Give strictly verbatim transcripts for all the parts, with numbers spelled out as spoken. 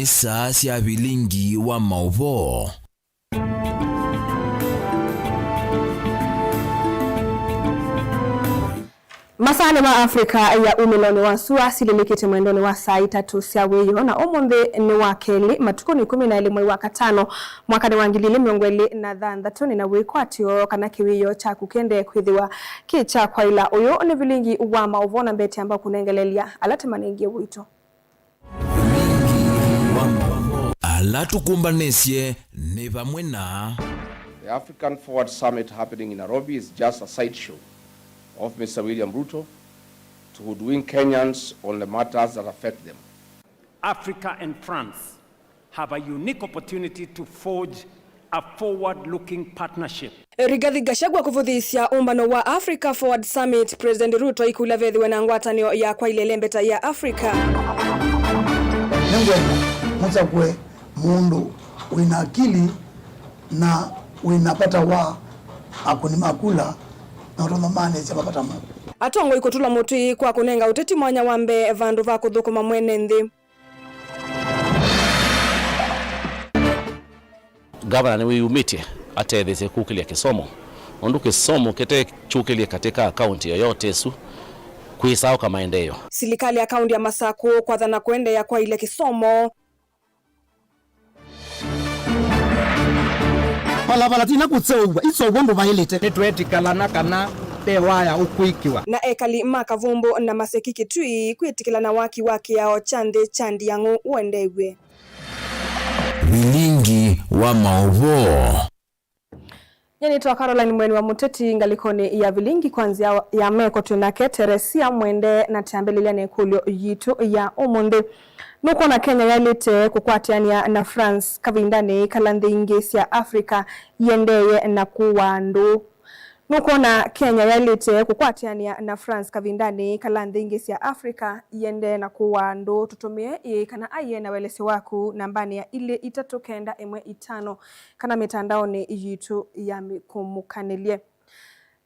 Saa sya vilingi wa maũvoo. Masaanĩ ma Africa ya umĩlonĩ wa sua silĩlĩkĩte mwendonĩ wa saa itatũ sya wĩoo, na ũmũnthĩ nĩ wa kelĩ, matukũ nĩ ĩkũmi na elĩ mwei wa katano, mwakanĩ wa ngili ilĩ mĩongo ĩlĩ na thanthatũ. Nĩ na wĩkwatyo kana kĩwĩoo kyaku kĩendee kwĩthĩwa kĩ kya kwaĩla. Ũyũ nĩ vilingi wa maũvoo, na mbete amba kũnengelelya ala tũmanengie ũito. Ala tũkũmbanĩsye nĩ vamwe na The African Forward Summit happening in Nairobi is just a sideshow of Mister William Ruto to hoodwink Kenyans on the matters that affect them. Africa and France have a unique opportunity to forge a forward-looking partnership. Rigathi Gachagua kũvũthĩĩsya ũmbano wa Africa Forward Summit, President Ruto ikũlya vethĩwe na ngwatanĩo ya kwaĩla ĩlembeta ya Africa. Nĩngwenda mũsakũe mũndũ wĩna akili na wĩna vata wa akũni ma kula na ũtonya maanĩsya mavata moo. Atongoi kũtũla mũtĩ kwa kũnenga ũteti mwanya wa mbee vandũ va kũthũkũma mwene nthĩ. Ngavana nĩwĩyumĩtye atetheesye kũkĩlya kĩsomo, nũndũ kĩsomo kĩte kyũkĩlye katĩ ka kaũntĩ yoyote ĩsu kwĩsaũka maendeeo. Silikalĩ ya kaũntĩ ya Masakũ kwathana kũendeea kwaĩlya kĩsomo. Vala vala tina kũseũvw'a, iseũvw'a ũndũ vaĩlĩte. Nĩtweetĩkĩlana kana ve waya ũkwĩkĩwa. Na ekali ma Kavumbu na Maseki Kitui kwĩtĩkĩlana waki wa kĩao kya nthĩ kya Ndiang'u ũendeew'e. Vilingi wa maũvoo. Nyie nĩtawa Caroline Mweni wa Mũteti ngalĩkonĩ ya vilingi. Kwa nzĩa ya meko twĩ nake Teresia Mwende, na twambĩlĩlya na ĩkũlyo yitũ ya ũmũnthĩ. Nũkwona Kenya yaĩlĩte kũkwatĩanĩa na France kavindanĩ kala nthĩ ingĩ sya Africa iendeeye na kũaa andũ? Nũkwona Kenya yaĩlĩte kũkwatĩanĩa na France kavindanĩ kala nthĩ ingĩ sya Africa iendee na kũaa andũ? Tũtũmĩe ĩĩ kana aiee na welesyo waku nambanĩ ya ilĩ itatũ kenda ĩmwe itano kana mĩtandaonĩ yitũ ya mĩkũmũkanĩlye.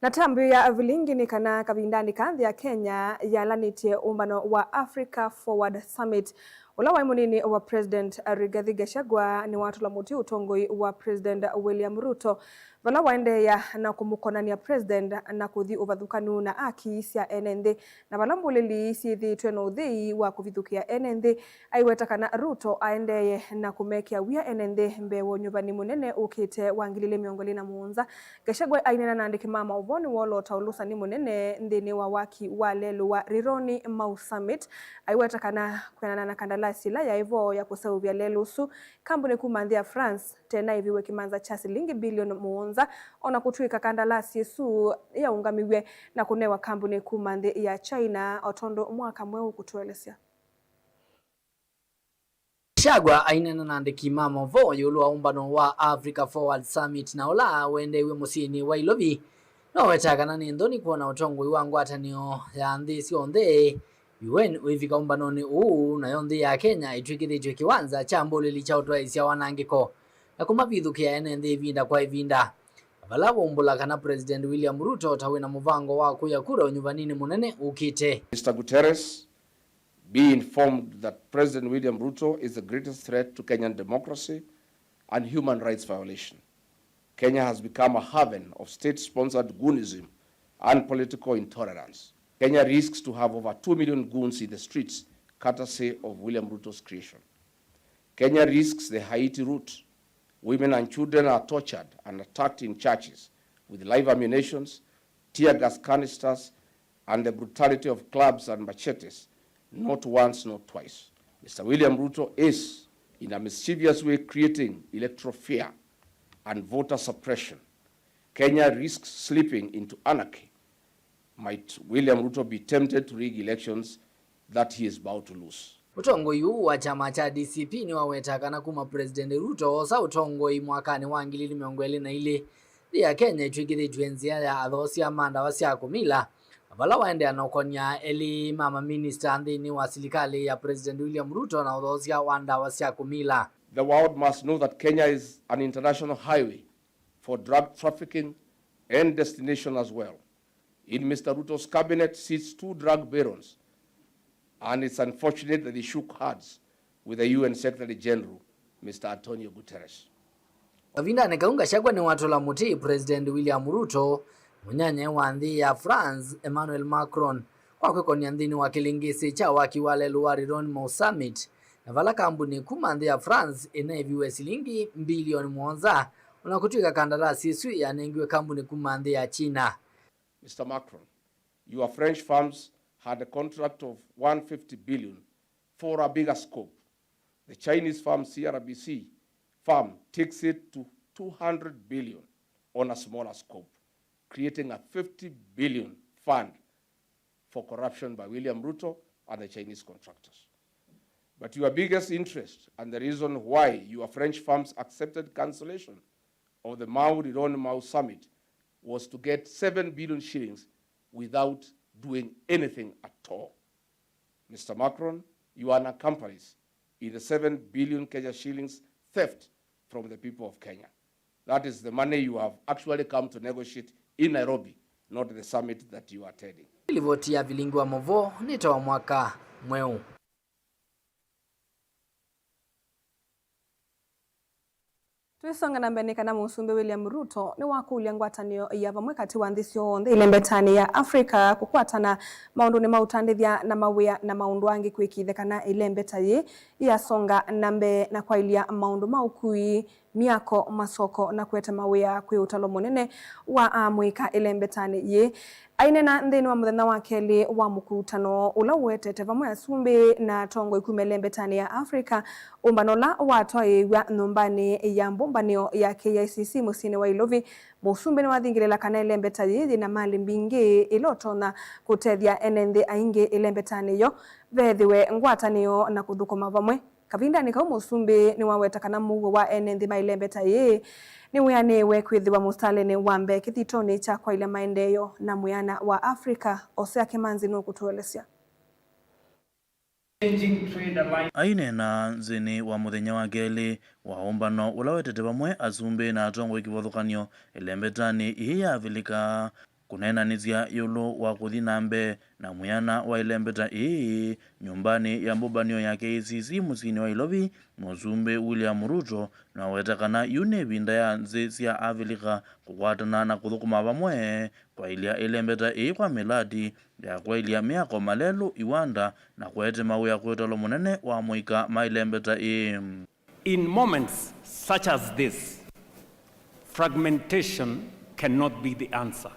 Na twambĩĩa vilingi nĩ kana kavindanĩ kaa nthĩ ya Kenya yalanĩtye ũmbano wa Africa Forward Summit, ũla waĩ mũnini wa President Rigathi Gachagua nĩwatũla mũtĩ ũtongoi wa President William Ruto, vala waendeea na kũmũkonany'a President na kũthi ũvathũkanu na aki sya ene nthĩ, na vala mbũlĩli syĩthĩĩtwe na ũthei wa kũvithũkĩa ene nthĩ. Aiweta kana Ruto aendeeye na kũmekĩa wia ene nthĩ mbee wa ũnyuvani mũnene ũkĩte wa ngili ilĩ mĩongo ĩlĩ na mũonza. Gachagua aineena na andĩki ma maũvoo nĩwoolota ũlũsani mũnene nthĩnĩ wa waki wa lelũ wa Rironi Mau Summit. Aiweta kana kwĩanana na kandalasi ĩla yaĩ vo ya kũseũvya lelũ ũsu, kambunĩ kuma nthĩ ya France tena ĩviwe kĩmanza kya silingi bilioni mũonza, o na kũtw'ĩka kandalasi ĩsu yaũngamiw'e na kũnewa kambunĩ kuma nthĩ ya China, o tondũ mwaka mweũ ũkũtũelesya. Gachagua aineena na andĩki ma maũvoo ĩũlũ wa ũmbano wa Africa Forward Summit na ũla wendeew'e mũsyĩnĩ wa Ilovi, no wetaa kana nĩ nthoni kwona ũtongoi wa ngwatanĩo ya nthĩ syonthe, U N, ũivika ũmbanonĩ ũũ, nayo nthĩ ya Kenya ĩtw'ĩkĩthĩtw'e kĩwanza kya mbũlĩli kya ũtwaĩĩsya wanangĩko na kũmavithũkĩa ene nthĩ ĩvinda kwa ĩvinda, vala waumbũla kana President William Ruto ta wĩna mũvango wa kũya kura ũnyuvaninĩ mũnene ũkĩte. Mister Guterres, be informed that President William Ruto is the greatest threat to Kenyan democracy and human rights violation. Kenya has become a haven of state-sponsored goonism and political intolerance. Kenya risks to have over two million goons in the streets, courtesy of William Ruto's creation. Kenya risks the Haiti route. Women and children are tortured and attacked in churches with live ammunitions, tear gas canisters, and the brutality of clubs and machetes, not once, not twice. Mister William Ruto is, in a mischievous way, creating electoral fear and voter suppression. Kenya risks slipping into anarchy. Might William Ruto be tempted to rig elections that he is about to lose? Ũtongoi ũũ wa kyama kya D C P nĩwawetaa kana kuma President Ruto oosa ũtongoi mwakanĩ wa ngili ilĩ mĩongo ĩlĩ na ilĩ, nthĩ ya Kenya ĩtw'ĩkĩthĩtw'e nzĩa ya athoosya ma ndawa sya kũmila, vala waendeea na ũkony'a elĩ ma maminista nthĩnĩ wa silikalĩ ya President William Ruto na ũthoosya wa ndawa sya kũmila. The world must know that Kenya is an international highway for drug trafficking and destination as well. In Mister Ruto's cabinet sits two drug barons, and it's unfortunate that they shook hands with the U N Secretary General, Mister Antonio Guterres. Kavindanĩ kau Gachagua nĩwatũla mũtĩ President William Ruto, mũnyanyae wa nthĩ ya France Emmanuel Macron kwa kwĩkonia nthĩnĩ wa kĩlĩngĩsĩ kya waki wa lelũ wa Riron Mau Summit, na vala kambuni kuma nthĩ ya France ĩneeviwe silingi mbilioni mũonza, o na kũtw'ĩka kandalasi ĩsu yanengiwe kambuni kuma nthĩ ya China. Mister Macron, your French firms had a contract of one fifty billion for a bigger scope. The Chinese firm C R B C firm takes it to two hundred billion on a smaller scope, creating a fifty billion fund for corruption by William Ruto and the Chinese contractors. But your biggest interest and the reason why your French firms accepted cancellation of the Mau Riron Mau Summit was to get seven billion shillings without doing anything at all. Mister Macron, you are an accomplice in the seven billion Kenya shillings theft from the people of Kenya. That is the money you have actually come to negotiate in Nairobi, not the summit that you are attending. Livoti ya Vilingi wa Mavoo nĩ ta wa mwaka mweũ. Twĩsonga na mbee nĩ kana Mũsumbĩ William Ruto nĩwakũlya ngwatanĩo ya vamwe katĩ wa nthĩ syonthe ĩlembetanĩ ya Africa kũkwatana maũndũnĩ ma ũtandĩthya na mawĩa na maũndũ angĩ kwĩkĩĩthya kana ĩlembeta yĩĩ ĩyasonga na mbee na kwaĩlya maũndũ ma ũkui, myako, masoko na kũete mawĩa kwĩ ũtalo mũnene wa amũika ĩlembetanĩ yĩĩ. Aineena nthĩnĩ wa mũthenya wa kelĩ wa mũkutano ũla ũetete vamwe asumbĩ na atongoi kuma ĩlembetanĩ ya Africa, ũmbano ũla watwaĩĩw'a nyũmbanĩ ya mbũmbanĩo ya K I C C mũsyĩnĩ wa Ilovi, mũsumbĩ nĩwathingĩlĩla kana ĩlembeta yĩĩ yĩna malĩ mbingĩ ĩla ũtonya kũtethya ene nthĩ aingĩ ĩlembetanĩ yo vethĩwe ngwatanĩo na kũthũkũma vamwe. Kavindanĩ kau, mũsumbĩ nĩwaweta kana mũuo wa ene nthĩ ma ĩlembeta yĩĩ nĩwĩanĩĩwe kwĩthĩwa mũsitalĩnĩ wa mbee kĩthitonĩ kya kwaĩlya maendeeo na mwĩana wa Africa, Osea Kimanzi nũkũtũelesya. Aineena nthĩnĩ wa mũthenya wa kelĩ wa ũmbano ũla wetete vamwe asumbĩ na atongoi kĩvathũkany'o ĩlembetanĩ ĩĩ ya Avilika, kũneenanĩsya ĩũlũ wa kũthi na mbee na mwĩana wa ĩlembeta ĩĩ nyũmbanĩ ya mbũmbanĩo ya K I C C mũsyĩnĩ wa Ilovi, Mũsumbĩ William Ruto nĩwaweta kana yu nĩ ĩvinda ya nthĩ sya Avilika kũkwatana na kũthũkũma vamwe kwaĩlya ĩlembeta ĩĩ kwa mĩlati ya kwaĩlya myako, malelũ, iwanda, na kũete mawĩa kwĩ ũtalo mũnene wa amũika ma ĩlembeta ĩĩ. In moments such as this, fragmentation cannot be the answer,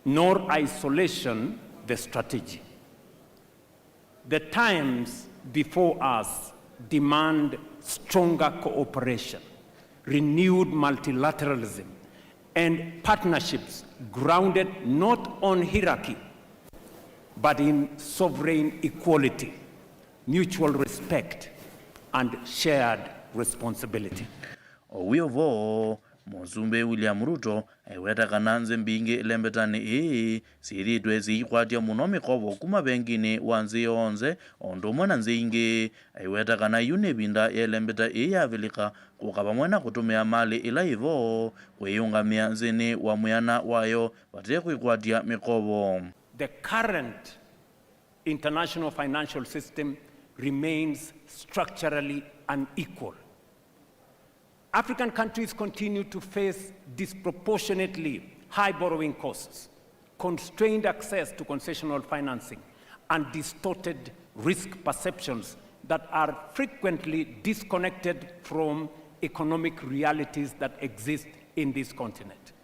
nor isolation the strategy. The times before us demand stronger cooperation, renewed multilateralism, and partnerships grounded not on hierarchy, but in sovereign equality, mutual respect, and shared responsibility. O wĩ o vo, Mũsumbĩ William Ruto aiweta kana nthĩ mbingĩ ĩlembetanĩ ĩĩ syĩthĩĩtwe syĩikwatya mũno mĩkovo kuma venginĩ wa nthĩ yonthe o ũndũ ũmwe na nthĩ ingĩ. Aiweta kana yu nĩ ĩvinda ya ĩlembeta ĩĩ ya Avilika kũka vamwe na kũtũmĩa malĩ ĩla yĩ vo kwĩyĩũngamĩa nthĩnĩ wa mwĩana wayo vate kwĩkwatya mĩkovo. The current international financial system remains structurally unequal. African countries continue to face disproportionately high borrowing costs, constrained access to concessional financing, and distorted risk perceptions that are frequently disconnected from economic realities that exist in this continent.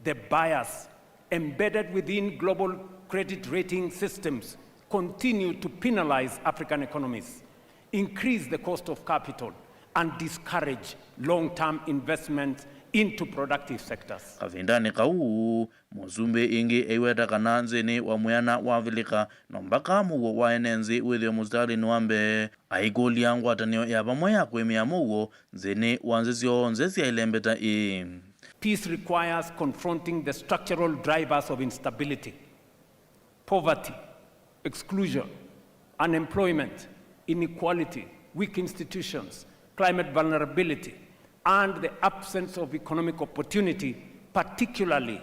The bias embedded within global credit rating systems continue to penalize African economies, increase the cost of capital, and discourage long-term investment into productive sectors. Kavindanĩ kau, mũsumbĩ ĩngĩ aiweta kana nthĩnĩ wa mwĩana wa Avilika, no mbaka mũuo wa ene nthĩ wĩthĩwe mũsitalĩnĩ wa mbee. Aikũlya ngwatanĩo ya vamwe ya kũĩmĩa mũuo nthĩnĩ wa nthĩ syonthe sya ĩlembeta ĩĩ. Peace requires confronting the structural drivers of instability, poverty, exclusion, unemployment, inequality, weak institutions, climate vulnerability, and the absence of economic opportunity, particularly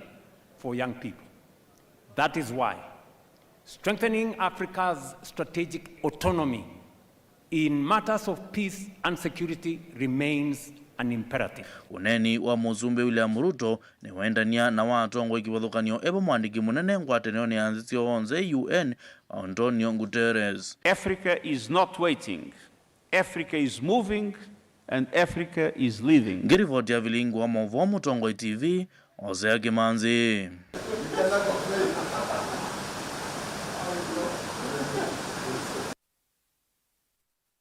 for young people. That is why strengthening Africa's strategic autonomy In matters of peace and security remains an imperative. Ũneeni wa Mũsumbĩ William Ruto nĩwaendania na wa atongoi kĩvathũkany'o e vo mwandĩki mũnene ngwatanĩonĩ ya nthĩ syonthe, U N, Antonio Guterres. Africa is not waiting. Africa is moving and Africa is leading. Ngĩrivoti ya vilingi wa maũvoo Mũtongoi T V, Hosea Kĩmanzi.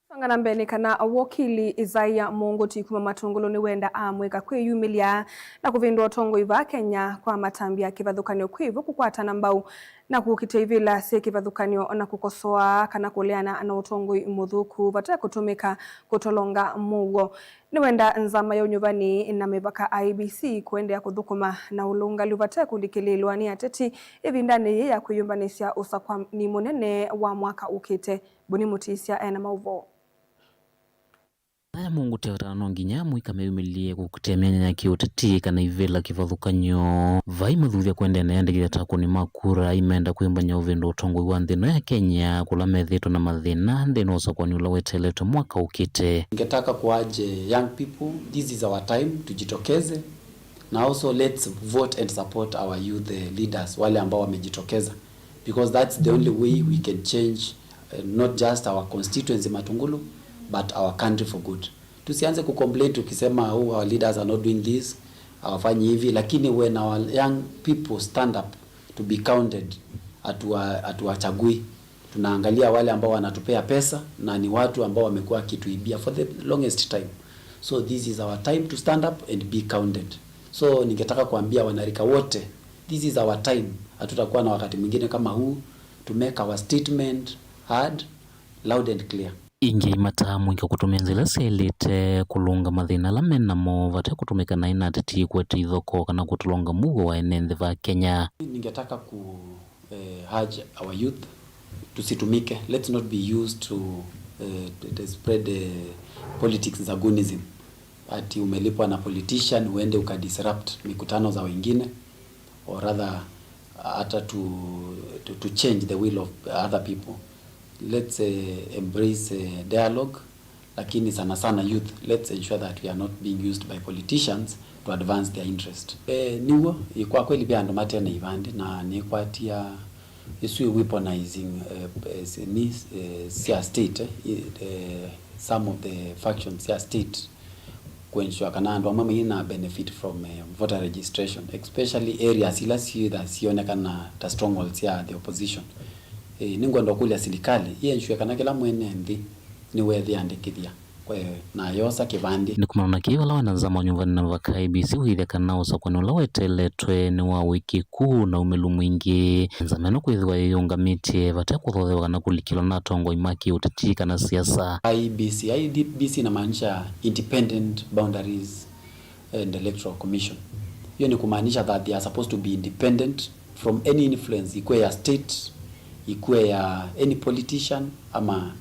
Songa na mbee nĩ kana wokili Isaiah Mũngũti kuma Matũngũlũ nĩwenda amwĩka kwĩyumĩlya na kũvĩndũa ũtongoi vaa Kenya kwa matambya kĩvathũkany'o kwĩ vo kũkwatana mbau na kũkitĩa ivĩla syĩ kĩvathũkany'o na kũkosoa kana kũleana na ũtongoi mũthũku vate kũtũmĩka kũtolonga mũuo. Nĩwenda nzama ya ũnyuvani na mĩvaka I E B C kũendeea kũthũkũma na ũlũngalu vate kũlikĩlĩĩlwa nĩ ateti ĩvindanĩ yĩĩ ya kwĩyũmbanĩsya ũsakwani mũnene wa mwaka ũkĩte. Boni Mũtisya ena maũvoo. Isaiah Mũngũti awetana no nginya amũika meyumĩlye kũkitĩa myanya ya kĩũteti kana ivĩla kĩvathũkany'o. Vai mathuthya kũendeea na ĩandĩkĩthya takũnĩ ma kura imenda kwĩmbany'a ũvĩndũ ũtongoi wa nthĩ ĩno ya Kenya, kũla methĩĩtwe na mathĩna nthĩnĩ wa ũsakwani ũla weteeletwe mwaka ũkĩte. Ningetaka kuaje young people, this is our time, tujitokeze, na also let's vote and support our youth eh, leaders, wale ambao wamejitokeza, because that's the only way we can change eh, not just our constituency Matungulu, but our country for good. Tusianze kucomplain tukisema, oh, our leaders are not doing this, hawafanyi hivi, lakini when our young people stand up to be counted, hatuwa- hatuwachagui. Tunaangalia wale ambao wanatupea pesa na ni watu ambao wamekuwa wakituibia for the longest time. So this is our time to stand up and be counted. So ningetaka kuambia wanarika wote, this is our time. Hatutakuwa na wakati mwingine kama huu to make our statement heard loud and clear. Ĩngĩ imataa mũika kũtũmĩa nzĩa ila syaĩlĩte kũlũnga mathĩna ala me namo vate kũtũmĩka naĩ na ateti kũete ithokoo kana kũtolonga mũuo wa ene nthĩ va Kenya. Ningetaka ku eh, urge our youth tusitumike, let's not be used to eh, to spread eh, politics za goonism, ati umelipwa na politician uende ukadisrupt mikutano za wengine, or rather hata to, to, to change the will of other people. Let's eh, embrace eh, dialogue, lakini sana sana youth, let's ensure that we are not being used by politicians to advance their interest. Eh, nĩw'o, ĩ, kwa kweli ve andũ mate na ivandĩ, na nĩkwatia ĩsu ĩ weaponizing eh, eh, nĩ eh, sya state eh, eh, some of the factions sya state kũensure kana andũ amwe maĩ na benefit from eh, voter registration, especially areas ila syĩtha sionekana ta strongholds sya the opposition. Eh, nĩngwenda kũlya silikalĩ ĩensure kana kĩla mwene nthĩ nĩweethĩandĩkĩthya kwe na yosa kĩvandĩ. Nĩ kumana na kĩĩ vala wena nzama wa nyũmbanĩ na mavaka I E B C wĩthya kana ũsakwani ũla weteeletwe nĩ wa ũĩkĩku na umĩlu mwingĩ? Nzama ĩno kwĩthĩwa yĩyũngamĩtye vate kũthothewa kana kũlikĩlwa na atongoi ma kĩũteti kana siasa. I E B C, I E B C inamaanisha Independent Boundaries and Electoral Commission. Hiyo ni kumaanisha that they are supposed to be independent from any influence, ikuwe ya state, ikuwe ya any politician ama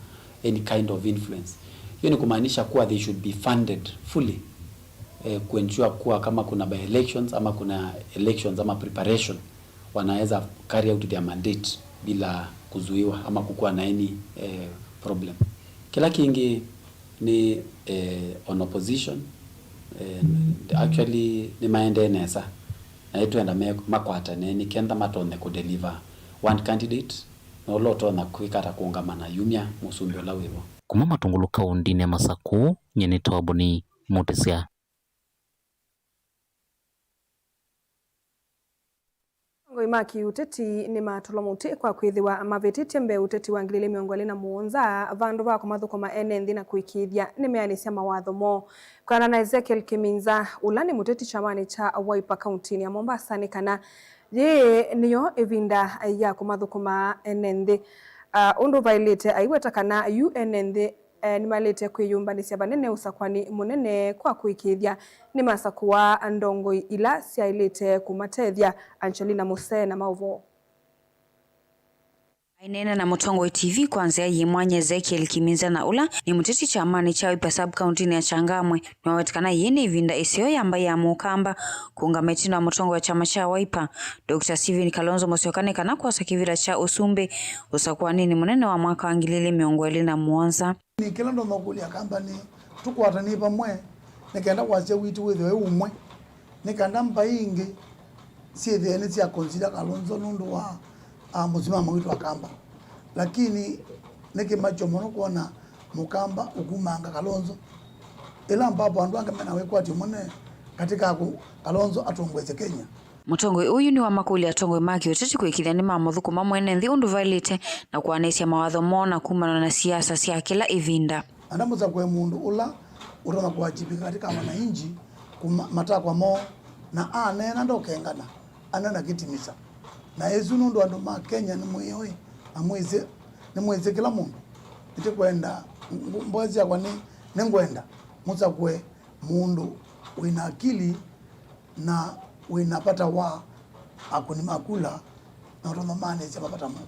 any kind of influence. Hiyo ni kumaanisha kuwa they should be funded fully eh, kuensure kuwa kama kuna by elections ama kuna elections ama preparation wanaweza carry out their mandate bila kuzuiwa ama kukuwa na any eh, problem. Kĩla kĩngĩ nĩ eh, on opposition eh, actually nĩmaendee nesa na ĩtwenda me- makwatane nĩ kenda matonye kũdeliver one candidate na ũla ũtonya kwĩka ta kũũngama na yumya mũsumbĩ ũla wĩvo. Kuma Matũngũlũ kaũndĩnĩ ya Masakũ, nyie nĩ Toboni Mũtĩsya. Atongoi ma kĩũteti nĩmatũlwa mũtĩ kwa kwĩthĩwa mavĩtĩtye mbee ũteti wa ngili ilĩ mĩongo ĩlĩ na mũonza vandũ va kũmathũkũma ene nthĩ na kũĩkĩĩthya nĩmeanĩsya mawatho moo. Kwĩanana na Ezekiel Kiminza, ũla nĩ mũteti kyamanĩ kya Wiper kaũntĩnĩ ya Mombasa, nĩ kana yĩĩ nĩyo ĩvinda ya kũmathũkũma ene nthĩ, ah, ũndũ vaĩlĩte, aiweta kana yu ene nthĩ eh, nĩmaĩlĩte kwĩyũmbanĩsya vanene ũsakwani mũnene kwa kũĩkĩĩthya nĩmasakũa ndongoi ila syaĩlĩte kũmatethya. Angelina Musee na maũvoo. Aineena na Mũtongoi T V kwa nzĩa yĩ mwanya, Ezekiel Kiminza, na ũla nĩ mũteti kyamanĩ kya Wiper sub-county-nĩ ya Changamwe, nĩwaweta kana yĩĩ nĩ ĩvinda ĩseo ya mbaĩ ya Mũkamba kũũngama ĩtina wa mũtongoi wa kyama kya Wiper, Doctor Stephen Kalonzo Musyoka, nĩ kana kwosa kĩvĩla kya ũsumbĩ ũsakũaninĩ mũnene wa mwaka wa ngili ilĩ mĩongo ĩlĩ na mũonza. Nĩ kĩla ndonya kũlya Akamba nĩ tũkwatanĩe vamwe nĩ kenda wasya witũ wĩthĩwe wĩ ũmwe, nĩ kana mbaĩ ingĩ syĩthĩe nĩsya consider Kalonzo nũndũ wa, ah, mũsimamo witũ Akamba. Lakini nĩ kĩmakyo mũno kwona Mũkamba ũkumanga Kalonzo, ĩla ambapo andũ angĩ mena wĩkwatyo mũnene katika kũ-, Kalonzo atongoesye Kenya. Mũtongoi ũyu nĩwamakũlya atongoi ma kĩũteti kũĩkĩĩthya nĩmamũthũkũma mwene nthĩ ũndũ vaĩlĩte na kũanĩsya mawatho moo na kumana na siasa sya kĩla ĩvinda. Na ndamũsakũe mũndũ ũla ũtonya kũwajibika katika wananchi kuma matakwa moo, na aneena ndokengana, aneena kĩtimisa. Na ĩsu nũndũ andũ ma Kenya nĩmwĩoĩ na mwĩsĩ, nĩmwĩsĩ kĩla mũndũ. Nĩtĩkwenda, mboya syakwa nĩ, nĩngwenda mũsakũe mũndũ wĩna akili na wĩna vata wa akũni ma kula na ũtonya maanĩsya mavata moo.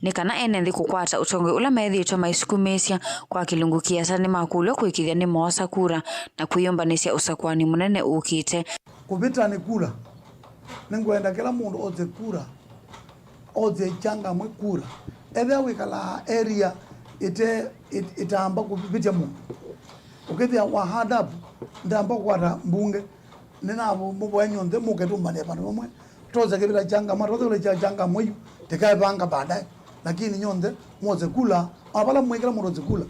Nĩ kana ene nthĩ kũkwata ũtongoi ũla methĩĩtwe maisukumĩĩsya kwa kĩlungu kĩasa, nĩmakũlw'a kũĩkĩĩthya nĩmoosa kura na kwĩyũmbanĩsya ũsakũani mũnene ũkĩte. Kũvĩta nĩ kura. Nĩngwenda kĩla mũndũ ose kura, ose Changamwe kura. Ethĩa wĩkalaa area ĩte, ĩt-, ĩtaamba kũvĩtya mũndũ, ũkethĩa wa hard up, ndamba kũkwata mbunge, nĩnamũvoya nyonthe mũke tũmbanĩe vandũ vamwe, tose kĩvĩla Changamwe, tose kĩvĩla kya Changamwe yu, tĩkaevanga baadaye, lakini nyonthe mwose kula, o vala mwĩkĩla mũndũ ose kula,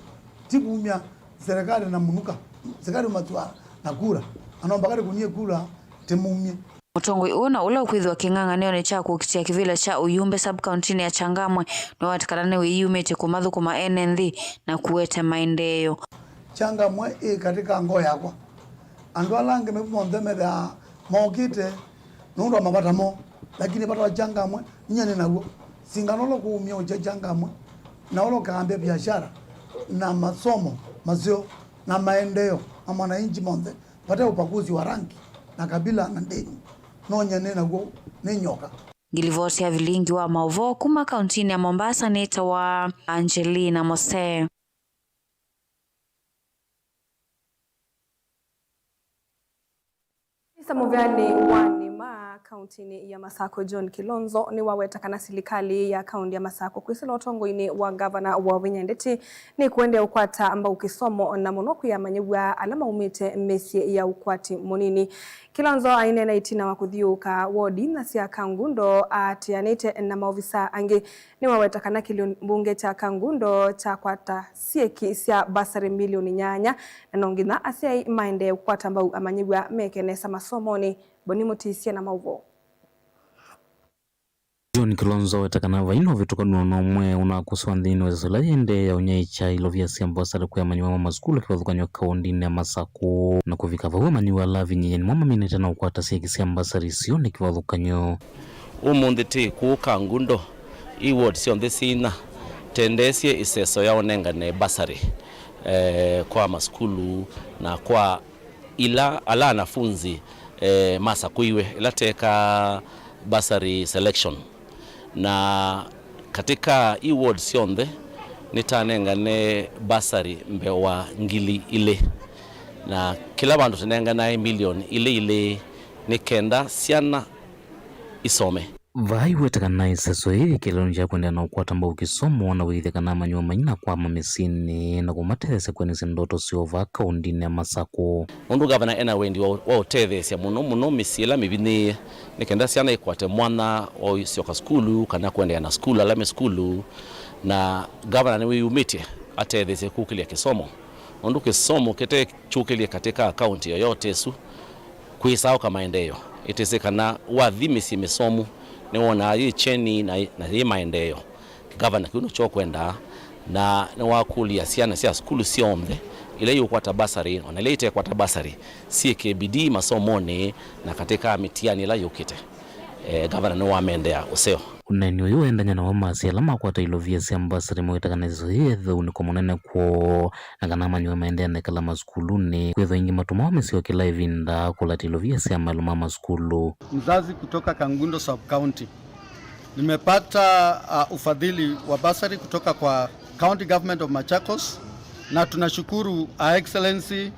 ti kumya serikali na mũnuka, serikali matua na kura, anomba kati kunie kura, timumye. Mũtongoi ũũ na ũla ũkwĩthĩwa kĩng'ang'anĩonĩ kya kũkitĩa kĩvĩla kya ũyumbe sub-county-nĩ ya Changamwe nĩwaweta kana nĩwĩyumĩtye kũmathũkũma ene nthĩ na kũete maendeeo. Changamwe ĩ katika ngoo yakwa. Andũ ala angĩ me monthe methĩaa mokĩte nũndũ wa mavata moo, lakini vata wa Changamwe ninyie nĩ naw'o. Singano ũla kũumya ũkya Changamwe na ũla ũkaambĩa biashara na masomo maseo na maendeeo ma mwananchi monthe. Vate upakuzi wa rangi na kabila na ndĩni, no nyie nĩ naw'o, nĩ nyoka. Ngilivoti ya vilingi wa maũvoo kuma kauntinĩ ya Mombasa nĩtawa Angelina Mose. Minista mũvĩanĩ wa nĩma kauntinĩ ya Masakũ, John Kilonzo, nĩwaweta kana silikalĩ ya kaunti ya Masakũ kwĩsĩla ũtongoinĩ wa ngavana Wavinya Ndeti nĩkũendeea ũkwata mbau kĩsomo, na mũno kwĩ amanyĩw'a ala maumĩte mĩsyĩ ya ũkwati mũnini. Kilonzo aineena ĩtina wa kũthiũũka wodi na sya Kangundo aatĩanĩte na maovisa angĩ, nĩwaweta kana kĩlungu mbunge kya Kangundo kyakwata syĩki sya mbasarĩ milioni nyanya, na no nginya asyai maendee kũkwata mbau amanyĩw'a meke nesa masomonĩ. Boni Mũtĩsye na maũvoo. John Kilonzo aweta kana vai na ũvĩtũkanu o na ũmwe ũnakuswa nthĩnĩ wa ĩseso ĩla yĩendee ya ũnyaĩĩkya ilovia sya mbasarĩ kwĩ amanyĩw'a ma masukulu kĩvathũkany'o kaũndĩnĩ ya Masakũ. Na kũvika vau, amanyĩw'a ala avinyĩĩe nĩmo maminĩte na ũkwata syĩki sya mbasarĩ isu nĩ kĩvathũkany'o. Ũmũnthĩ twĩ kũũ Kangundo, i ward syonthe syĩ inya, tendeesye ĩseso ya ũnengane mbasarĩ, eh, kwa masukulu na kwa ila, ala anafunzi, eh, masakũiwe, ĩla tekaa bursary selection. Na katika i ward syonthe, nĩtanengane bursary mbee wa ngili ilĩ. Na kĩla vandũ tũnenganae milioni ilĩ ilĩ nĩ kenda syana isome. Vaa iweta kana ĩseso yĩĩ yĩ kĩeleelonĩ kya kũendeea na ũkwata mbau kĩsomo na wĩthĩa kana amanyĩw'a maina kwama mĩsyĩnĩ na kũmatetheesya kwĩanĩsya ndoto syoo vaa kaũndĩnĩ ya Masakũ. Nũndũ ngavana ena wendi wa, wa ũtetheesya mũno mũno mĩsyĩ ĩla mĩvinyĩĩe, nĩ kenda syana ikwate mwanya wa ũsyoka sukulu kana kũendeea na sukulu ala me sukulu, na ngavana nĩwĩyumĩtye atetheesye kũkĩlya kĩsomo, nũndũ kĩsomo kĩte kyũkĩlye katika kaunti yoyote ĩsu, kwĩsaũka maendeeo. Ĩtĩsĩ kana wathi mĩsyĩ mĩsomu nĩwonaa yĩ kyeni na, na yĩ maendeeo. Kĩgavana kĩu nĩkyo ũkwendaa, na nĩwakũlya syana sya sukulu syonthe ila iũkwata basarĩ, o na ila itekwata basarĩ, syĩke bidii masomonĩ na katika mĩtiani ĩla yũkĩte. Eh, ngavana nĩwamendea ũseo. Ũneeni ũyũ ũendany'a na ũmasi ala makwata ilovia sya mbasarĩ mawĩta kana ĩseso yĩĩ yĩtheu nĩ kwa mũnene kwoo, na kana amanyĩw'a maendeea na ĩkala masukulunĩ, kwĩthwa aingĩ matũmawa mĩsyĩ o kĩla ĩvinda kũlata ilovia sya maĩlo ma masukulu. Mzazi kutoka Kangundo Sub-County. Nimepata, uh, ufadhili wa bursary kutoka kwa County Government of Machakos, na tunashukuru Her Excellency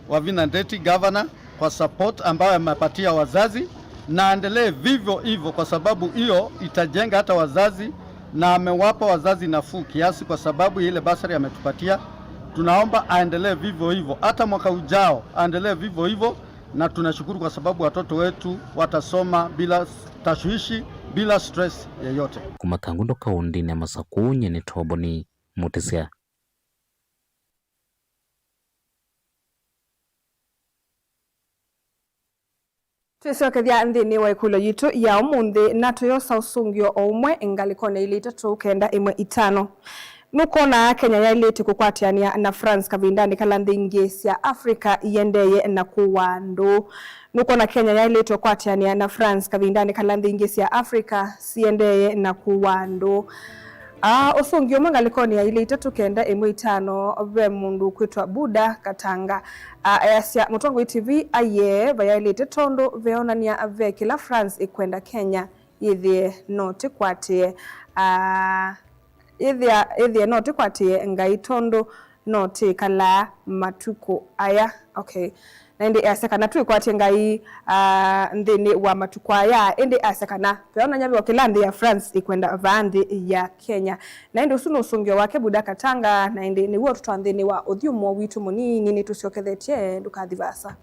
Wavinya Ndeti, Governor, kwa support ambayo amepatia wazazi, na aendelee vivyo hivyo, kwa sababu hiyo itajenga hata wazazi, na amewapa wazazi nafuu kiasi kwa sababu ya ile bursary ametupatia. Tunaomba aendelee vivyo hivyo, hata mwaka ujao aendelee vivyo hivyo, na tunashukuru kwa sababu watoto wetu watasoma bila tashwishi, bila stress yeyote. Kuma Kangundo kaũntĩnĩ ya Masakũ, nyie nĩ Toboni Mũtĩsya. Twĩsyokethya nthĩnĩ wa ĩkũlyo yitũ ya ũmũnthĩ, na tũyosa ũsũngĩo o ũmwe ngalĩkonĩ ilĩ itatũ kenda ĩmwe itano. Nũkwona Kenya yaĩlĩte kũkwatĩanĩa na France kavindanĩ kala nthĩ ingĩ sya Africa iendeeye na kũaa andũ? Nũkwona Kenya yaĩlĩte ũkwatĩanĩa na France kavindanĩ kala nthĩ ingĩ sya Africa siendeeye na kũaa andũ? Aa, ũsũngĩo ũmwe ngalĩkonĩ ya ilĩ itatũ kenda ĩmwe itano, ve mũndũ ũkwĩtwa Buda Katanga. Aa, easya, Mũtongoi T V aiee vayaĩlĩte tondũ veonany'a ve kĩla France ĩkwenda Kenya yĩthĩe no tĩkwatĩe. Aa, yĩthĩa, yĩthĩe no tĩkwatĩe Ngai tondũ no tĩkalaa matukũ aya. Okay. Na ĩndĩ easya kana twĩkwatye Ngai, ah, nthĩnĩ wa matukũ aya, ĩndĩ asya kana veonany'a ve o kĩla nthĩ ya France ĩkwenda vaa nthĩ ya Kenya. Na ĩndĩ ũsu nĩ ũsũngĩo wake Buda Katanga, na ĩndĩ nĩw'o ũtũtwaa nthĩnĩ wa ũthyũmũo witũ mũnini. Nĩtũsyokethetye, ndũkathi vaasa.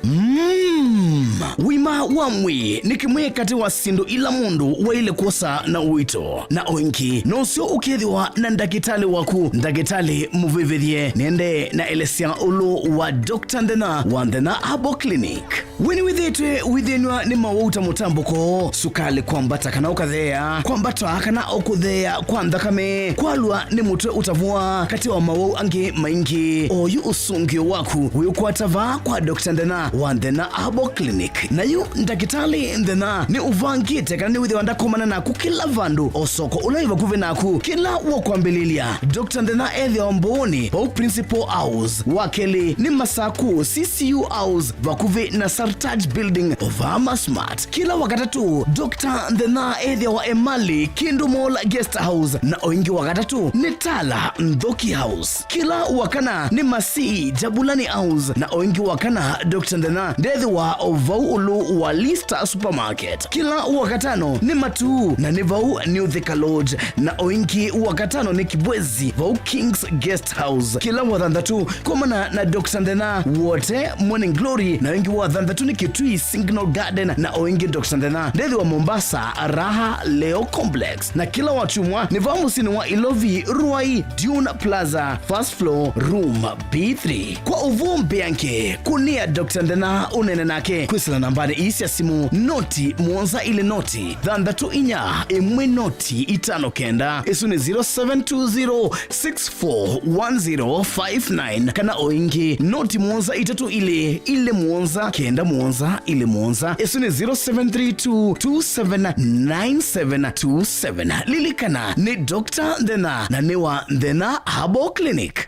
Mm, ũima wa mwĩĩ nĩ kĩmwe katĩ wa syĩndũ ila mũndũ waĩle kwosa na ũito, na o ĩngĩ nũseo ũkethĩwa na ndakĩtalĩ waku, ndakĩtalĩ mũvĩvĩthye. Nĩendee na elesya ũlũ wa Doctor Nthĩna wa Nthĩna Herbal Clinic. We nĩwĩthĩĩtwe ũithĩnw'a nĩ mawau ta mũtambũko, sukalĩ kwambata kana ũkatheea, kwambata kana o kũtheea kwa nthakame, kwalwa nĩ mũtwe ũtavũa, katĩ wa mawau angĩ maingĩ? Oyu ũsũngĩo waku wĩũkwata vaa kwa Doctor Nthĩna wa Nthĩna Herbal Clinic. Na yu ndakĩtalĩ Nthĩna nĩ ũvangĩte kana nĩwĩthĩwa ndakomana naku kĩla vandũ, o soko ũla wĩ vakuvĩ naku. Kĩla wakwambĩlĩlya, Doctor Nthĩna ethĩawa Mbooni, vau Principal House. Wa kelĩ nĩ Masakũ, C C U House, vakuvĩ na Sartaj Building, Ovama Smart. Kĩla Wakatatũ, Doctor Nthĩna ethĩawa Emali, Kindu Mall Guest House, na o ĩngĩ Wakatatũ nĩ Tala, Nthoki House. Kĩla Wakana nĩ Masii, Jabulani House, na o ĩngĩ Wakana, Doctor Nthĩna ndethĩwa o vau ũlũ wa Lista Supermarket. Kĩla Wakatano nĩ Matuu, na nĩ vau New Thika Lodge, na o ĩngĩ Wakatano nĩ Kibwezi, vau King's Guest House. Kĩla Wathanthatũ, komana na Doctor Nthĩna Wote, Morning Glory, na o ĩngĩ Wathanthatũ nĩ Kitui Signal Garden, na o ĩngĩ Doctor Nthĩna ndethĩwa Mombasa, Raha Leo Complex. Na kĩla Wakyumwa nĩ vaa mũsyĩnĩ wa Ilovi, Ruai, Dune Plaza, first floor, room B three. Kwa ũvoo mbeange, kũnĩa Doctor Nthĩna ũneene nake kwĩsĩla nambanĩ ii sya simũ, noti mũonza ilĩ noti, thanthatũ inya ĩmwe noti itano kenda. Ĩsu nĩ zero seven two zero six four one zero five nine, kana o ĩngĩ, noti mũonza itatũ ilĩ ilĩ mũonza kenda mũonza ilĩ mũonza. Ĩsu nĩ zero seven three two two seven nine seven two seven. Lilikana, nĩ Doctor Nthĩna, na nĩ wa Nthĩna Herbal Clinic.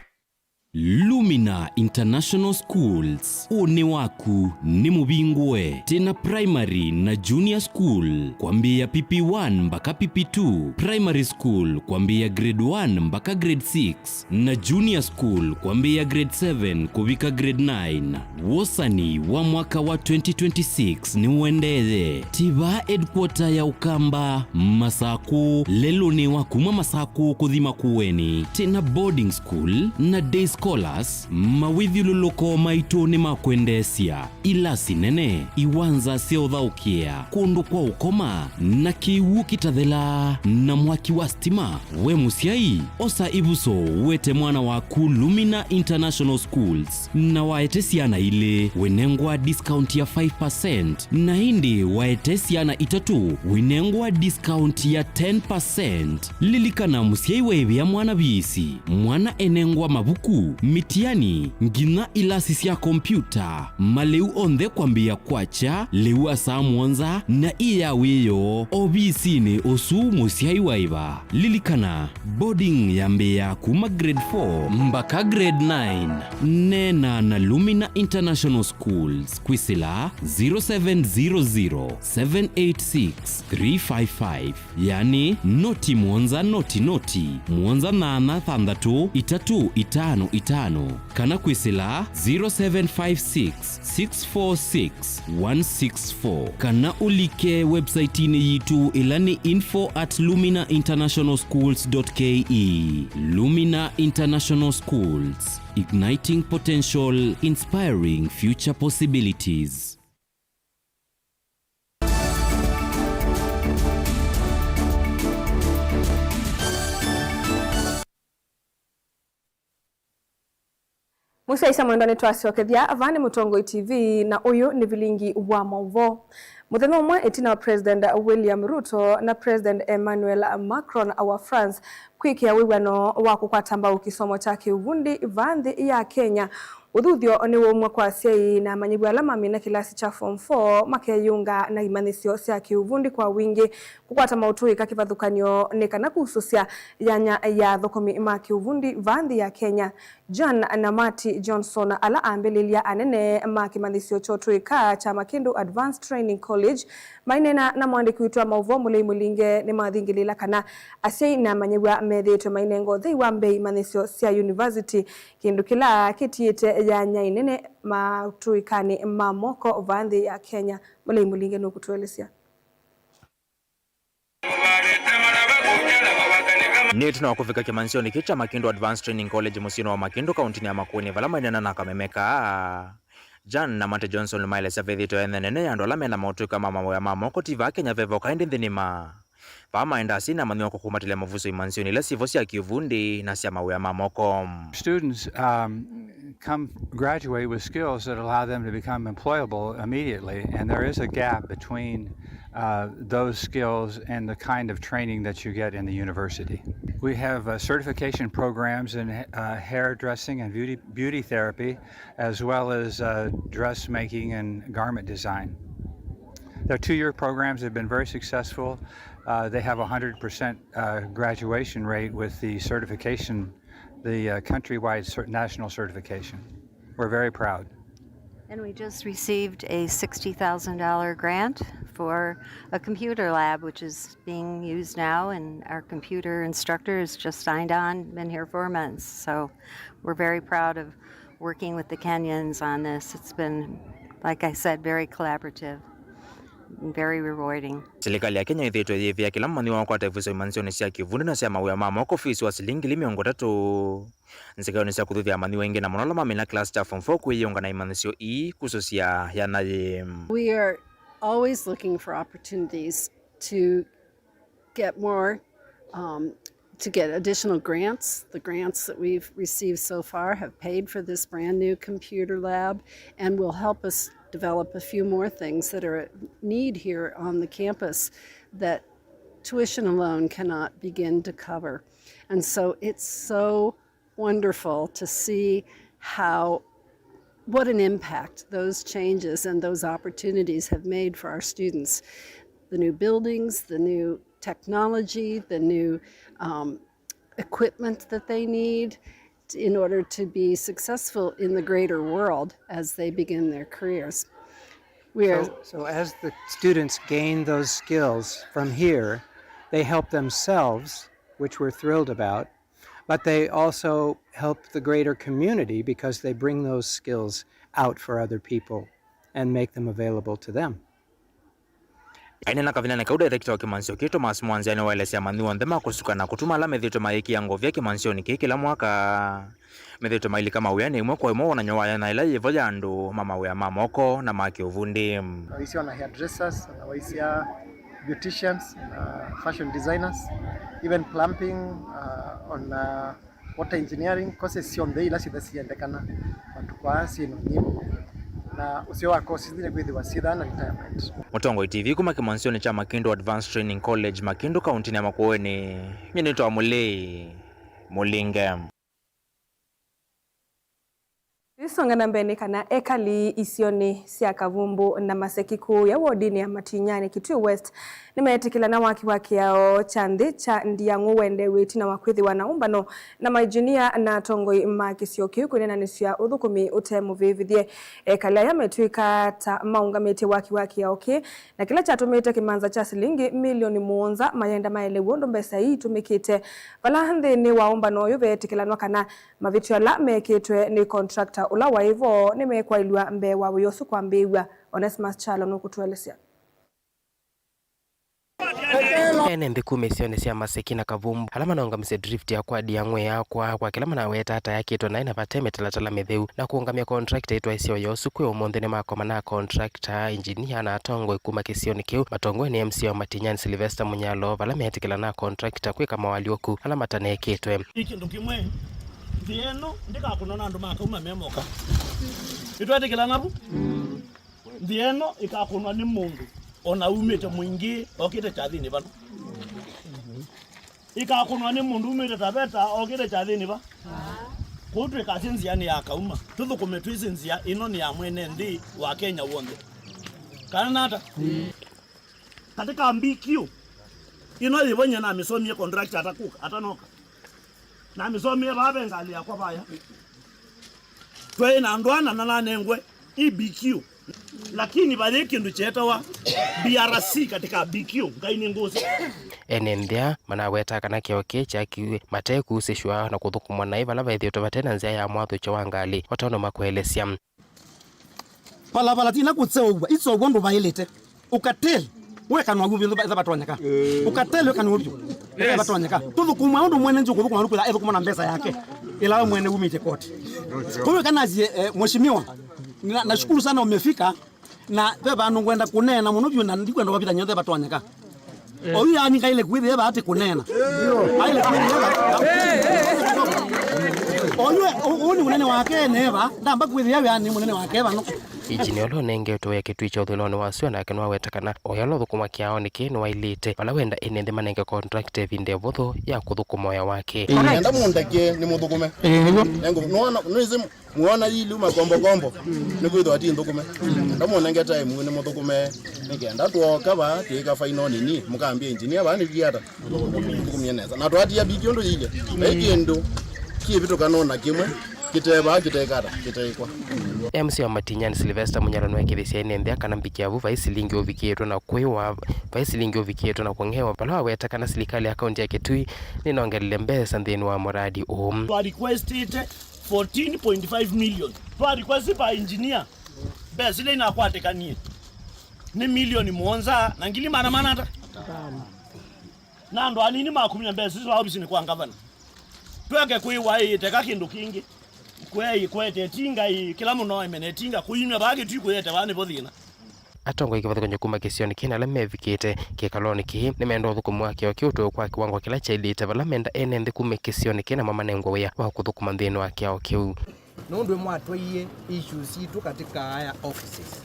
Lumina International Schools, ũnĩ waku nĩ mũvingũe. Twĩna primary na junior school kwambĩĩa P P one mbaka P P two, primary school kwambĩĩa grade one mbaka grade six, na junior school kwambĩĩa grade seven kũvika grade nine. Wosani wa mwaka wa twenty twenty-six nĩũendeeye. Twĩ vaa headquarter ya Ũkamba, Masakũ, lelũnĩ wa kuma Masakũ kũthi Makueni. Twĩna boarding school na day scholars. Mawĩthyũlũlũko maitũ nĩ ma kwendeesya. Ilasi nene, iwanza sya ũthaũkĩa, kũndũ kwa ũkoma, na kĩw'ũ kĩtathelaa, na mwaki wa stima. We mũsyai, osa ĩvuso ũete mwana waku Lumina International Schools, na waete syana ilĩ, wĩnengwa discount ya five percent, na ĩndĩ waete syana itatũ, wĩnengwa discount ya ten percent. Lilikana, mũsyai waĩvĩa mwana viisi, mwana enengwa mavuku, Mĩtiani, nginya ilasi sya kompiuta, malĩu onthe kwambĩĩa kwakya lĩu wa saa mũonza na ĩ ya wĩoo ovisinĩ ũsu mũsyai wa ĩva. Lilikana, boarding yambĩĩaa kuma grade four mbaka grade nine. Neena na Lumina International Schools kwĩsĩla zero seven zero zero, seven eight six, three five five. Yani, noti mũonza noti noti, mũonza nyanya thanthatũ itatũ itano itano, kana kwĩsĩla zero seven five six, six four six, one six four, kana ũlike website-inĩ yitũ ĩla nĩ info at lumina international schools dot K E. Lumina International Schools, igniting potential, inspiring future possibilities. Mũsyaĩĩsya mwendwa, nĩtwasyokethya. Vaa nĩ Mũtongoi T V, na ũyũ nĩ vilingi wa maũvoo. Mũthenya ũmwe ĩtina wa President William Ruto na President Emmanuel Macron wa France kwĩkĩa wĩw'ano wa kũkwata mbau kĩsomo kya kĩuvundi vaa nthĩ ya Kenya, ũthuthyo nĩwaumw'a kwa asyai na amanyĩw'a ala mamina kĩlasi kya Form four makeyĩũnga na imanyĩsyo sya kĩuvundi kwa wingĩ. Kũkwata maũtũĩka kĩvathũkany'o nĩ kana kusũsya yanya ya athũkũmi ma kĩuvundi vaa nthĩ ya Kenya. John na Marty Johnson, ala ambĩlĩlya anene ma kĩmanyĩsyo kya ũtũĩka kya Makindu Advanced Training College, maineena na mũandĩki witũ wa maũvoo Mũlei Mũlinge, nĩmathingĩlĩĩla kana asyai na amanyĩw'a methĩĩtwe mainenga ũthei wa mbee imanyĩsyo sya yunivasiti, kĩndũ kĩla kĩtiĩte yanya ĩnene maũtũĩkanĩ ma moko vaa nthĩ ya Kenya. Mũlei Mũlinge nũkũtũelesya. Nĩ ĩtina wa kũvika kĩmanyĩsyonĩ kĩĩ kya Makindu Advanced Training College mũsyĩnĩ wa Makindu, kauntinĩ ya Makueni, vala maineena na kameme kaa, Jan na Mate Johnson nĩmaelesya vethĩĩtwe ene nene ya andũ ala mena maũtũĩka ma mawĩa ma moko ti vaa Kenya veva, o kaĩ ĩndĩ nthĩ nĩma. Vaa maendaa asyai na amanyĩw'a kũkumbatĩlya mavuso imanyĩsyonĩ ila syĩvo sya kĩuvundi na sya mawĩa ma moko. Students, um, come, graduate with skills that allow them to become employable immediately, and there is a gap between, uh, those skills and the kind of training that you get in the university. We have, uh, certification programs in, uh, hairdressing and beauty, beauty therapy, as well as, uh, dressmaking and garment design. Their two-year programs have been very successful. Uh, they have a hundred percent, uh, graduation rate with the certification, the, uh, countrywide cer-, national certification. We're very proud. And we just received a sixty thousand dollar grant for a computer lab, which is being used now, and our computer instructor has just signed on, been here four months. So we're very proud of working with the Kenyans on this. It's been, like I said, very collaborative and very rewarding. Silikalĩ ya Kenya ĩthĩĩtwe yĩĩvĩa kĩla mũmanyĩw'a wakwata ĩvuso imanyĩsyonĩ sya kĩuvundi na sya mawĩa ma moko fees wa silingi ngili mĩongo ĩtatũ nzikaĩonĩ sya kũthuthya amanyĩw'a aingĩ na mũno ala mamina kĩlasi kya Form four kwĩyĩũnga na imanyĩsyo ii kusũsya yanya yĩĩ. We are always looking for opportunities to get more, um, to get additional grants. The grants that we've received so far have paid for this brand new computer lab and will help us develop a few more things that are at need here on the campus that tuition alone cannot begin to cover. And so it's so wonderful to see how, what an impact those changes and those opportunities have made for our students. The new buildings, the new technology, the new, um, equipment that they need in order to be successful in the greater world as they begin their careers. We are So, so as the students gain those skills from here, they help themselves, which we're thrilled about, but they also help the greater community because they bring those skills out for other people and make them available to them. Aineena kavindanĩ kau, director wa kĩmanyĩsyo kĩĩ, Thomas Mwanzia, nĩwaelesya amanyĩw'a onthe ma kũsuka na kũtuma ala methĩĩtwe mayĩkĩa ngovia kĩmanyĩsyonĩ kĩĩ kĩla mwaka methĩĩtwe mailika mawĩanĩ ĩmwe kwa ĩmwe wonany'o wa yanya ĩla yĩvo ya andũ ma mawĩa ma moko na ma kĩuvundi. Waisya ona hairdressers, ona waisya beauticians, na fashion designers, even plumbing, uh, on, uh, water engineering, courses syonthe ila syĩtha siendekana matukũ aa syĩ na ũnyivũ, na ũseo wa courses ithi nĩkwĩthĩwa syĩthaa na retirement. Mũtongoi T V kuma kĩmanyĩsyonĩ kya Makindu Advanced Training College, Makindu, kauntinĩ ya Makueni, nyie nĩtawa Mũlei Mũlinge. Tũisonga na mbee nĩ kana ekali isionĩ sya Kavumbu na Maseki kũũya wodinĩ ya Matinyani, Kitui West, nĩmeetĩkĩlana waki wa kĩao kya nthĩ kya Ndiang'ũ ũendee w'o ĩtina wa kwĩthĩwa na ũmbano na mainjinia na atongoi ma kĩsio kĩu kwĩneenanĩsya ũthũkũmi ũte mũvĩvĩthye. Ekali aya metw'ĩka ta maũngamĩtye waki wa kĩao kĩĩ, na kĩla kyatũmĩte kĩmanza kya silingi milioni mũonza mayenda maelew'e ũndũ mbesa ii itũmĩkĩte. Vala nthĩnĩ wa ũmbano ũyũ veetĩkĩlanwa kana mavĩtyo ala meekĩtwe nĩ contractor ũla waĩ vo nĩmekwaĩlw'a mbee wa wĩa ũsu kwambĩĩw'a. Onesmus Kyalo nũkũtũelesya. Ene nthĩ kuma isionĩ sya Maseki na Kavumbu, ala manaũngamisye drift ya kwa Ndiang'ũ ĩyakwa kwa kĩla manaweta ta yakĩtwe naĩ na vate mĩtalatala mĩtheu, na kũũngamya contractor ĩtwaĩsya wĩa ũsu kwĩ ũmũnthĩ nĩmakoma na contractor, engineer, na atongoi kuma kĩsionĩ kĩu, matongoew'e nĩ M C A wa Matinyani Sylvester Munyalo, vala meetĩkĩlana na contractor kwĩka moalyũku ala matanekĩtwe. Nĩ kĩndũ kĩmwe, nthĩ ĩno ndĩkakũnwa na andũ ma Kauma me moka. Nĩtwetĩkĩlana vu? Nthĩ ĩno ĩkakũnwa nĩ mũndũ o na umĩte Mwingĩ okĩte kyathĩnĩ vano. Ĩkakũnwa nĩ mũndũ umĩte Taveta okĩte kyathĩnĩ va. Kwoou twĩkasye nzĩa nĩ ya Kauma. Tũthũkũme twĩsĩ nzĩa ĩno nĩ ya mwene nthĩ wa Kenya w'onthe. Kana nata? Katika B Q ĩno yĩvo nyie namĩsomie contractor atakũka, atanoka. Namĩsomie vaa ve ngalĩ yakwa vaya. Twaĩ na andũ ana na nanengwe E B Q. Lakini vayĩ kĩndũ kyeetawa B R C katika B Q, Ngai nĩ ngũsĩ. Ene nthĩ aa manaweta kana kĩao kĩĩ kyakiw'e mate kũusĩshwa na kũthũkũmwa naĩ vala vethĩĩtwe vate na nzĩa ya mwathũkyo wa ngalĩ, o ta ũndũ makũelesya. Valala ti na kũseũvw'a, iseũvw'a ũndũ vaĩlĩte. Ukatili wekanwa vyũ vyũ, ĩla vatonyeka. Ukatili wekanwa vyũ, ĩla vatonyeka. Tũthũkũmwe ũndũ mwene nzĩ kũthũkũma nũkwĩtha ethũkũma na mbesa yake ĩla we mwene umĩte koti. Kũu kana sie, eh, mheshimiwa, na, nashukuru sana umefika, na ve vandũ ngwenda kũneena mũno vyũ, na ndikwenda wavitha nyonthe vatonyeka. Oyu yani ngaile kwĩthĩa va ati kũneena. Aile kwĩthĩa va. Oyu, ũũ nĩ mũnene wake neva, ndamba kwĩthĩa yani mũnene wake vano. Injinia ũla ũnengetwe wĩa Kitui kya ũthũĩlonĩ wa sua nake nĩwaweta kana oya ũla ũthũkũma kĩaonĩ kĩĩ nĩwaĩlĩte, vala wenda ene nthĩ manenge contractor ĩvinda ĩvũthũ ya kũthũkũma oya wake. Enda mũndeke nĩ mũthũkũme. Ĩĩ, nĩw'o. Nĩwĩsĩ Muona ii liu makombokombo, nĩkwĩthĩwa ti nthũkũme. Ndamũnenge time nĩ mũthũkũme, nĩ kenda twoka vaa, twĩka final nini, mũkambia engineer vaa nĩviata. Mũthũkũmie nesa. Na twatia B Q ũndũ yĩilye. Vai kĩndũ kĩvĩtũka nona kĩmwe, kĩtevaa, kĩtekata, kĩteĩkwa. M C A wa Matinyani Sylvester Munyalo nĩwekĩthĩsya ene nthĩa kana mbikĩa vu vai silingi ũvikĩtwe na kwĩwa, vai silingi ũvikĩtwe na kũng'ewa, vala waweta kana silikalĩ ya kaunti ya Kitui nĩnongelele mbesa nthĩnĩ wa mũradi ũũ. Twa requestĩte fourteen point five million. Twa request by engineer. Mbesa ila inakwatĩkanie nĩ milioni mũonza na ngili maana mana ata? Na andũ anini makumya mbesa isu ovisinĩ kwa ngavana. Tweke kwĩwa ĩteka kĩndũ kĩngĩ. Kwei kwete tinga ĩ, kĩla mũno emene tinga kũimya vaa Kitui kũyete vaa nĩvo thĩna. Atongoi kĩvathũkany'o kuma kĩsionĩ kĩĩ na ala mevikĩte kĩkalonĩ kĩĩ nĩmenda ũthũkũmi wa kĩao kĩu ũtwaĩwe kwa kĩwango kĩla kyaĩlĩte, vala menda ene nthĩ kuma kĩsionĩ kĩĩ namo manengwe wĩa wa kũthũkũma nthĩnĩ wa kĩao kĩu. Nũndũ nĩmwatwaie issues sitũ katika higher offices,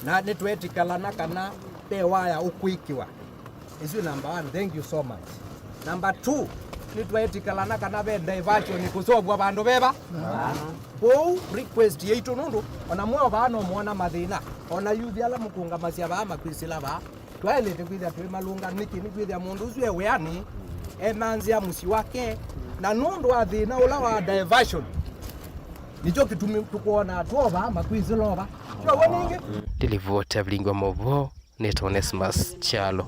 na nĩtweetĩkĩlana kana ve waya ũkwĩkĩwa. Ĩsu number one, thank you so much. Number two, nĩtweetĩkĩlana kana ve diversion kũsovwa vandũ veva. Kwoou request yaitũ, nũndũ ona mweo vaa no mwona mathĩna, ona yuthi ala mũkũngamasya vaa makwĩsĩla vaa, twaĩlĩte kwĩthĩa twĩ malũnga. Nĩkĩ? Nĩkwĩthĩa mũndũ ũsu e wĩanĩ, e na nzĩa mũsyĩ wake, na nũndũ wa thĩna ũla wa diversion, nĩkyo kĩtumi tũkwona twova makwĩsĩla ova. Twow'o nĩngĩ. Ndilivoti ya vilingi wa maũvoo, nĩtawa Onesmus Kyalo.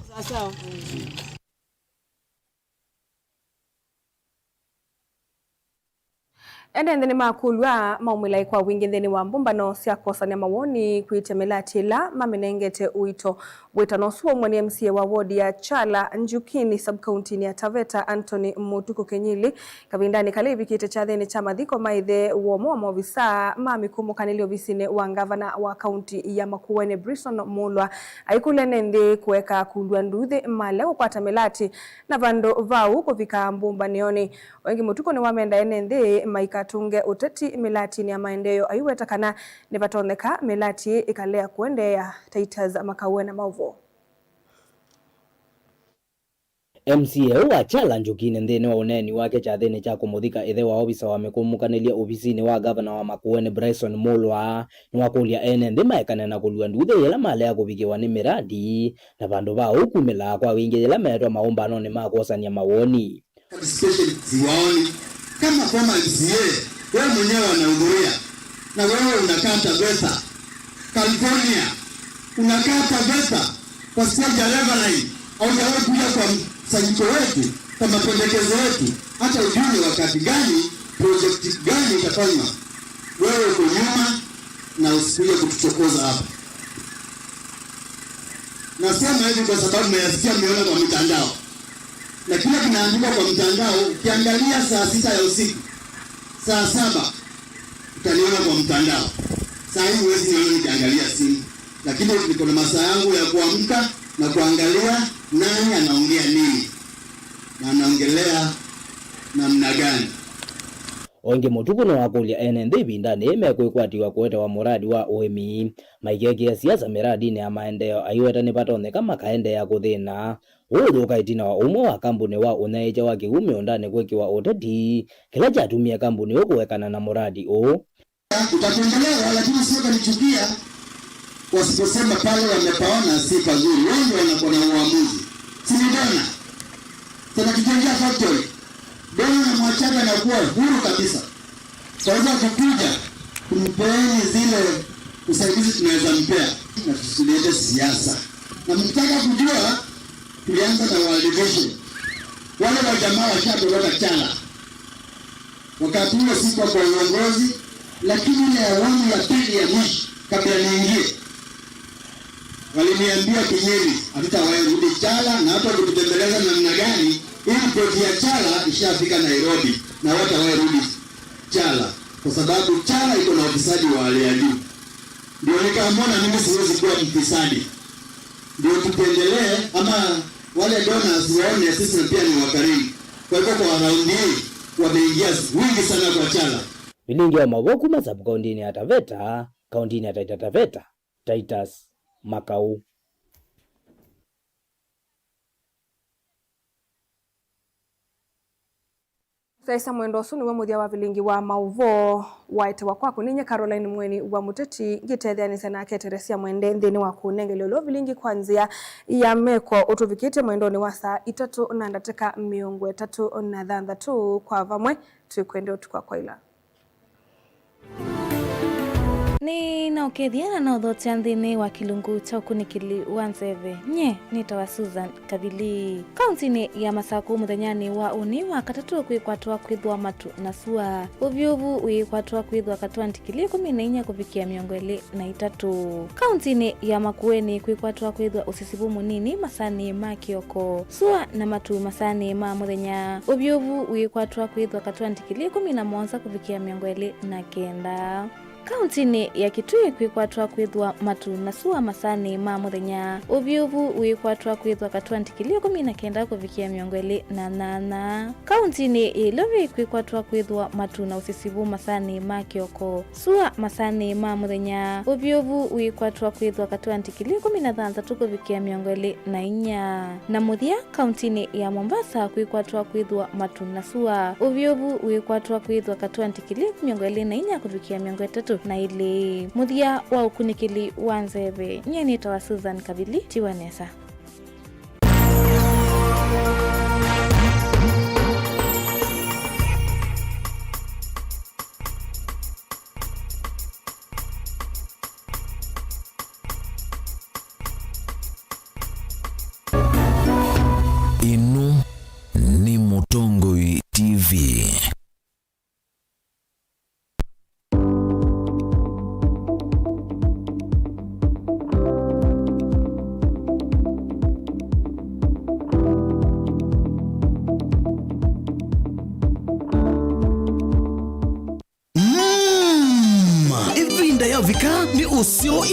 Ene nthĩ nĩmakũlw'a maumĩlae kwa wingĩ nthĩnĩ wa mbũmbano sya kwosany'a mawoni kwĩtya mĩlatĩ ĩla mamĩnengete ũito. Wĩtano ũsu waumw'a nĩ M C A wa wodi ya Chala Njukini, sub-county-inĩ ya Taveta, Anthony Mũtukũ Kĩnyili, kavindanĩ kala ĩvikĩte kyathĩnĩ kya mathiko ma ĩthe wa ũmwe wa maovisaa ma mĩkũmũkanĩlyo ovisinĩ wa ngavana wa kaunti ya Makueni, Brisson Mulwa. Aikũlya ene nthĩ kũeka kũlw'a nduuthĩ malea kũkwata mĩlatĩ na vandũ vau kũvika mbũmbanĩonĩ. O ĩngĩ Mũtukũ nĩwamenda ene nthĩ maikatũnge ũteti mĩlatinĩ ya maendeeo, aiweta kana nĩvatonyeka mĩlati ĩkalea kũendeea. Titus Makaue na maũvoo. M C A ũũ wa Kyala Njukini nthĩnĩ wa ũneeni wake kyathĩnĩ kya kũmũthika ĩthe wa ovisa wa mĩkũmũkanĩlye ovisinĩ wa ngavana wa Makueni Bryson Mulwa, nĩwakũlya ene nthĩ maekane na kũlua nduthĩ yĩla malea kũvikĩwa nĩ mĩradi, na vandũ va ũu kumĩlaa kwa wingĩ yĩla meetwa maũmbanonĩ ma kwosany'a mawoni. Participation siwaoni. Kama former M C A, wewe mwenyewe unahudhuria, na wewe unakaa Taveta, California, unakaa Taveta kwa stage ya Reverend, haujawahi kuja kwa mkusanyiko wetu, kwa mapendekezo yetu, hata ujue ni wakati gani, project gani itafanywa. Wewe uko nyuma na usikuje kutuchokoza hapa. Nasema hivi kwa sababu mmeyasikia, mmeona kwa mitandao. Na kila kinaandikwa kwa mtandao, ukiangalia saa sita ya usiku, saa saba, utaniona kwa mtandao. Saa hii huwezi niona nikiangalia simu, lakini niko na masaa yangu ya kuamka na kuangalia nani anaongea nini na anaongelea namna gani. O ĩngĩ Mũtuku nĩwakũlya ene nthĩ ĩvindanĩ yĩĩ mekwĩkwatĩw'a kũetewa mũradi wa ũĩmi, maikekĩa siasa mĩradinĩ ya maendeeo, aiweta nĩvatonyeka makaendeea kũthĩna. Ũũ ũyũka ĩtina wa ũmwe wa kambuni wa ũnyaĩĩkya wa kĩw'ũ mĩũndanĩ kwĩkĩwa ũteti, kĩla kyatumie kambuni ũũ kũekana na mũradi ũũ. Utatembelewa, lakini sio kanichukia wasiposema pale wamepaona si pazuri. Wao ndio wanakuwa na uamuzi. Si ni dona? Tena tukiingia factory, dona na mwachaka anakuwa huru kabisa. Kwa hivyo akikuja, tumpeni zile usaidizi tunaweza mpea, na tusilete siasa. Na mkitaka kujua, tulianza na World Vision. Wale wa jamaa washatoroka Kyala. Wakati huo sikuwa kwa uongozi, lakini ile awamu ya pili ya mwisho, kabla niingie, waliniambia, Kinyemi, hatutawahi rudi Kyala, na hata ukitutembeleza namna gani, hii ripoti ya Kyala ishafika Nairobi, na hawatawahi rudi Kyala, kwa sababu Kyala iko na ufisadi wa hali ya juu. Ndio nikaamua na mimi siwezi kuwa mfisadi. Ndio tukiendelee, ama wale donors waone sisi pia ni wakarimu. Kwa hivyo kwa raundi hii, wameingia wingi sana kwa Kyala. Vilingi wa maũvoo kuma sub-kaũntĩnĩ ya Taveta, kaũntĩnĩ ya Taita Taveta, Titus Makau. Mũsyaĩĩsya mwendwa, ũsu nĩw'o mũthya wa vilingi wa maũvoo waetewa kwaku. Ninyie Caroline Mweni wa Mũteti, ngĩtetheanĩsya nake Teresia Mwende nthĩnĩ wa kũnengelya ũla vilingi kwa nzĩa ya meko. Ũtũvikĩtye mwendonĩ wa saa itatũ na ndatĩka mĩongo ĩtatũ na thanthatũ. Kwa vamwe, twĩkwenda ũtukũ wa kwaĩla. Nĩnaũkethya na naũthokya nthĩnĩ wa kĩlungu kya ũkunĩkĩli wa nzeve. Nyie nĩtawa Susan Kavili. Kauntinĩ ya Masakũ mũthenyanĩ wa ũnĩ wa katatũ kwĩkwatwa kwĩthwa matu na sua. Ũvyũvu wĩkwatwa kwĩthwa katwandĩ kĩlĩ ĩkũmi na inya kũvikĩa mĩongo ĩlĩ na itatũ. Kauntinĩ ya Makueni kwĩkwatwa kwĩthwa ũsisivu mũnini masanĩ ma kĩoko, sua na matu masanĩ ma mũthenya. Ũvyũvu wĩkwatwa kwĩthwa katwandĩ kĩlĩ ĩkũmi na mũonza kũvikĩa mĩongo ĩlĩ na kenda. Kauntinĩ ya Kitui kwĩkwatwa kwĩthwa matu na sua masanĩ ma mũthenya. Ũvyũvu wĩkwatwa kwĩthwa katwandĩ kĩlĩ ĩkũmi na kenda kũvikĩa mĩongo ĩlĩ na nyanya. Kauntinĩ ya Ilovi kwĩkwatwa kwĩthwa matu na ũsisivu masanĩ ma kĩoko, sua masanĩ ma mũthenya. Ũvyũvu wĩkwatwa kwĩthwa katwandĩ kĩlĩ ĩkũmi na thanthatũ kũvikĩa mĩongo ĩlĩ na inya. Na mũthya, kauntinĩ ya Mombasa kwĩkwatwa kwĩthwa matu na sua. Ũvyũvu wĩkwatwa kwĩthwa katwandĩ kĩlĩ mĩongo ĩlĩ na inya kũvikĩa mĩongo ĩtatũ na ĩlĩ. Mũthya wa ũkunĩkĩli wa nzeve, nyie nĩtawa Susan Kavili. Tiwa nesa. Ĩno nĩ Mũtongoi T V. Mm, ĩvinda yavika nĩ ũseo.